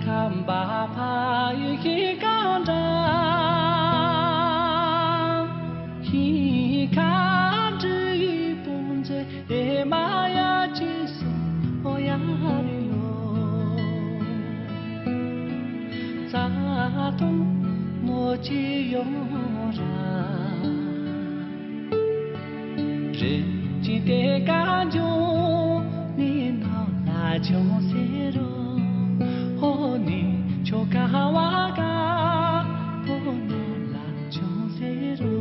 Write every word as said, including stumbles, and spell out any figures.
ཁམས་པ་ཕ་ཡི་ཤི་ཀ་འདྲ། ཤི་ཁ་འདྲི་ཡི་པོ་མཛེ་ཨེ་མ་ཡ་ཅི་སོ་ཡ་རི་ལོ། ཙ་དུང་མོ་ཅི་ཡོང་ར། རེ་ཅི་དེ་ཀ་འཇུ་ནི་ནོ་ལ་ཅུང་སེ་རོ། ཧོ་ནི་ཆོ་ཀ་བ་ཀ་ཧོ་ནོ་ལ་ཅུང་སེ་རོ།